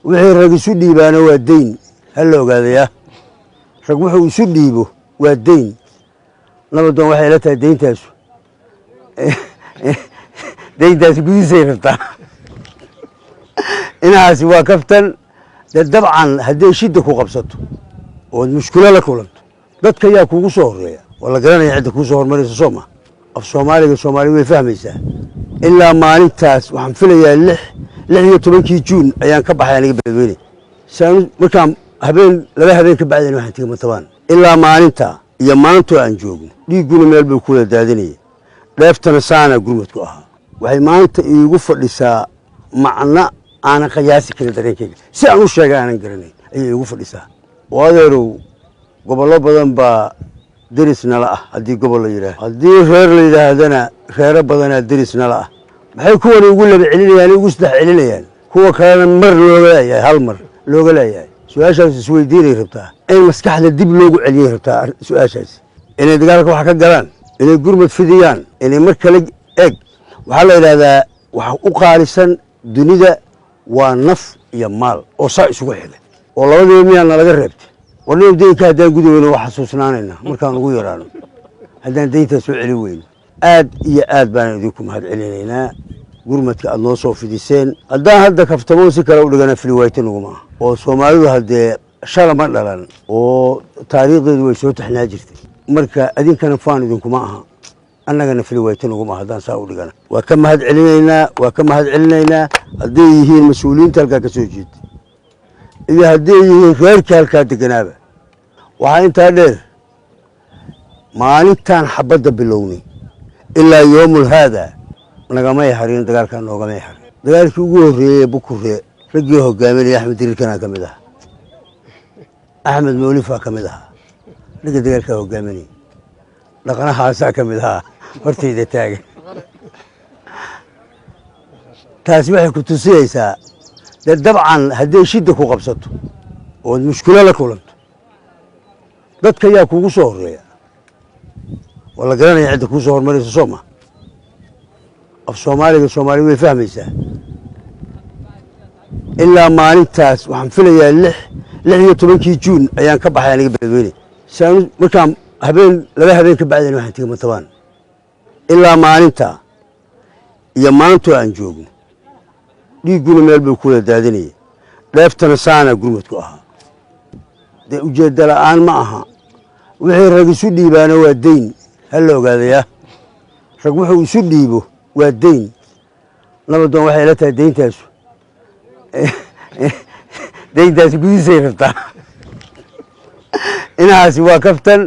Wixii rag isu dhiibaana waa dayn, ha la ogaadayaa. Rag wuxuu isu dhiibo waa dayn. Nabadoon, waxay ila tahay dayntaasi gudihiisay rabtaa. Inahaasi waa kaftan. Dee dabcan hadday shidda ku qabsato ood mushkilo la kulanto, dadka yaa kugu soo horeeya? Waa la garanaya cidda kuu soo hormaraysa, soo ma? Af Soomaaliga Soomaali way fahmaysaa. Ilaa maalintaas, waxaan filayaa 16-kii Juun ayaan ka baxay aniga Beledweyne. Saan markaan habeen, 2 habeen ka bacdeen, waxaan tegey Matabaan. Ilaa maalinta iyo maantoo aan joogno, dhiigguna meel buu ku wada daadinaya, dheeftana saana gurmadku ahaa. Waxay maanta iigu fadhisaa macno aanan qiyaasi karin, dareenkayga si aan u sheegay aanan garanayn ayay iigu fadhisaa. Oo adeerow, gobollo badan baa deris nala ah. Haddii gobol la yidhaahdo, haddii reer la yidhaahdana, reero badanaa deris nala ah. Maxay kuwani ugu laba celinayaan, ugu saddex celinayaan, kuwa kalena mar looga leeyahay, hal mar looga leeyahay? Su-aashaas isweydiinay rabtaa, in maskaxda dib loogu celiyay rabtaa su-aashaasi. Inay dagaalka wax ka galaan, inay gurmad fidiyaan, inay mar kale eeg. Waxaa la yidhahdaa waxa u qaalisan dunida waa naf iyo maal oo saa isugu xiga, oo labadiiba miyaa nalaga reebtay? Warniyow, deynka haddaan gudi weyno, waa xasuusnaanayna markaan ugu yaraano. Haddaan deyntaa soo celin weyno, aad iyo aad baan idinku mahad celinaynaa gurmadka aad noo soo fidiseen. Haddaan hadda kaftamoon si kale u dhigana, filiwayta naguma ah, oo Soomaalidu haddee shala ma dhalan oo taariikhdeedu way soo taxnaa jirtay. Marka adinkana faan idinkuma aha, annagana filiwayta naguma aha. Haddaan saa u dhigana, waa ka mahad celinaynaa, waa ka mahad celinaynaa. Hadday yihiin mas-uuliyiinta halkaa ka soo jeeda iyo hadday yihiin reerkii halkaa deganaaba. Waxaa intaa dheer, maalintaan xabadda bilownay ilaa yoomul haada nagamay harin, dagaalkaa noogamay harin. Dagaalkii ugu horreeyey Bukuree, raggii hogaaminaya Axmed Diriirkanaa ka mid ahaa, Axmed Mawlifaa ka mid ahaa ragga dagaalkaa hogaaminaya, dhaqnahaasaa ka mid ahaa hortayda taagan. Taasi waxay ku tusiyeysaa, dee dabcan hadday shidda ku qabsato ood mushkilo la kulanto, dadka yaa kugu soo horeeya? Waa la garanaya cidda kuu soo hormaraysa, soo ma? Af Soomaaliga Soomaali way fahmaysaa. Ilaa maalintaas, waxaan filayaa 16-kii Juun ayaan ka baxay aniga Beledweyne. Saan markaan habeen, 2 habeen ka bacdeen, waxaan tegey Matabaan. Ilaa maalinta iyo maantoo aan joogno, dhiigguna meel buu ku wada daadinaya, dheeftana saana gurmadku ahaa. Dee ujeedda la'aan ma aha. Wixii rag isu dhiibaana waa dayn, ha la ogaadayaa. Rag wuxuu isu dhiibo waa dayn. Nabadoon, waxay ila tahay dayntaasi gudihiisay rabtaa. Inahaasi waa kaftan.